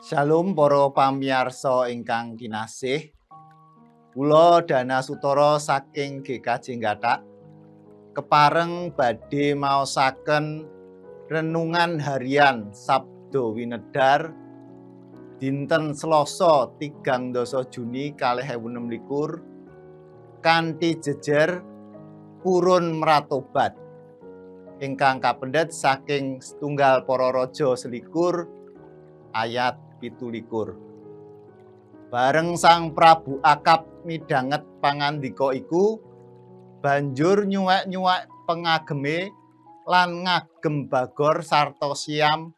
Shalom para pamiyarsa ingkang kinasih. Kula Dana Sutara saking GKJ Gathak kepareng badhe maosaken renungan harian Sabda Winedhar dinten Selasa 30 Juni 2026 kanthi jejer purun mratobat ingkang kapendhet saking setunggal Para Raja 21 ayat 27. Bareng Sang Prabu Akab midhanget pangandika iku, banjur nyuwek-nyuwek pengageme lan ngagem bagor sarta siam,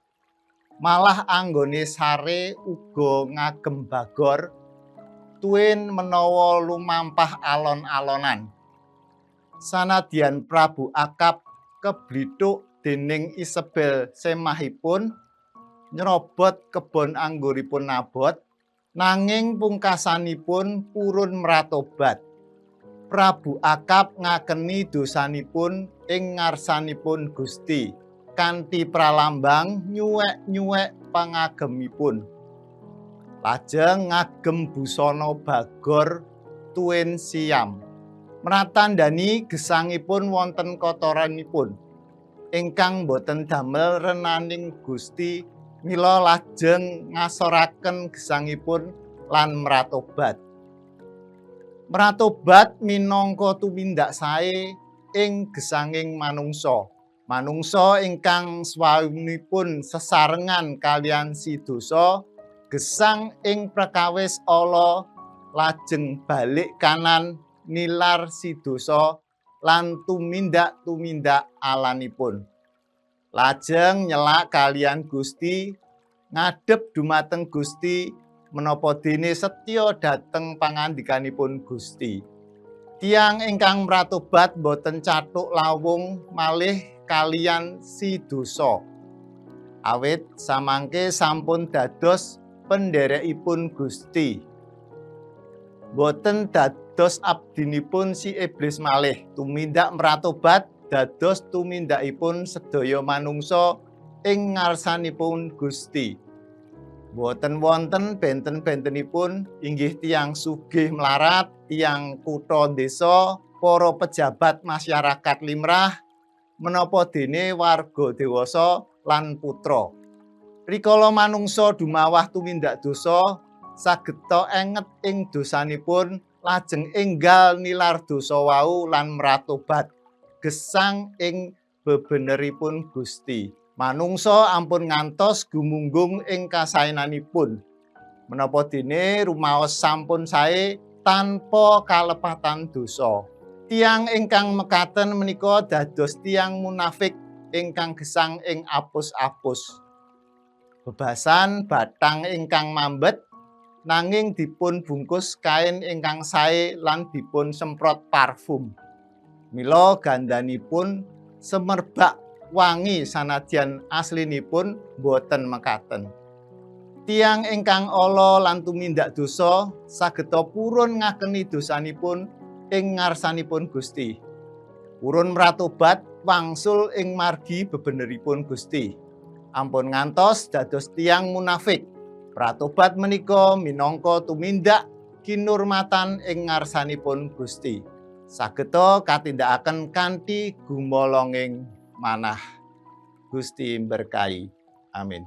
malah anggone sare uga ngagem bagor tuwin menawa lumampah alon-alonan. Sanadyan Prabu Akab keblithuk dening Isebel semahipun nyrobot kebon angguripun Nabot, nanging pungkasanipun purun mratobat. Prabu Akab ngakeni dosanipun ing ngarsanipun Gusti kanthi pralambang nyuwek-nyuwek pangagemipun. Lajeng ngagem busana bagor tuwin siam. Mratandani gesangipun wonten kotoranipun ingkang boten damel renaning Gusti, mila lajeng ngasoraken gesangipun lan mratobat. Mratobat minangka tumindak sae ing gesanging manungsa. Manungsa ingkang swaunipun sesarengan kaliyan si dosa, gesang ing prekawis ala lajeng balik kanan nilar si dosa lan tumindak-tumindak alanipun. Lajeng nyelak kaliyan Gusti, ngadhep dumateng Gusti, menapa dene setya dhateng pangandikanipun Gusti. Tiyang ingkang mratobat boten cathuk lawung malih kaliyan si dosa. Awit samangke sampun dados pendherekipun Gusti. Boten dados abdinipun si iblis malih. Tumindak mratobat dados tumindakipun sedaya manungsa ing ngarsanipun Gusti. Boten wonten benten-bentenipun inggih tiyang sugih melarat, tiyang kutha desa, para pejabat masyarakat limrah, menapa dene warga dewasa lan putra. Rikala manungsa dumawah tumindak dosa, sageta enget ing dosanipun, lajeng enggal nilar dosa wau lan mratobat gesang ing bebeneripun Gusti. Manungsa ampun ngantos gumunggung ing kasaenanipun. Menapa dene rumaos sampun sae tanpa kalepatan dosa. Tiyang ingkang mekaten menika dados tiyang munafik ingkang gesang ing apus-apus. Bebasan bathang ingkang mambet nanging dipun bungkus kain ingkang sae lan dipun semprot parfum. Mila gandanipun semerbak wangi sanadyan aslinipun boten mekaten. Tiyang ingkang ala lan tumindak dosa sageta purun ngakeni dosanipun ing ngarsanipun Gusti. Purun mratobat wangsul ing margi bebeneripun Gusti. Ampun ngantos dados tiyang munafik. Pratobat menika minangka tumindak kinurmatan ing ngarsanipun Gusti. Sageta katindakaken kanthi gumolonging manah. Gusti berkahi. Amin.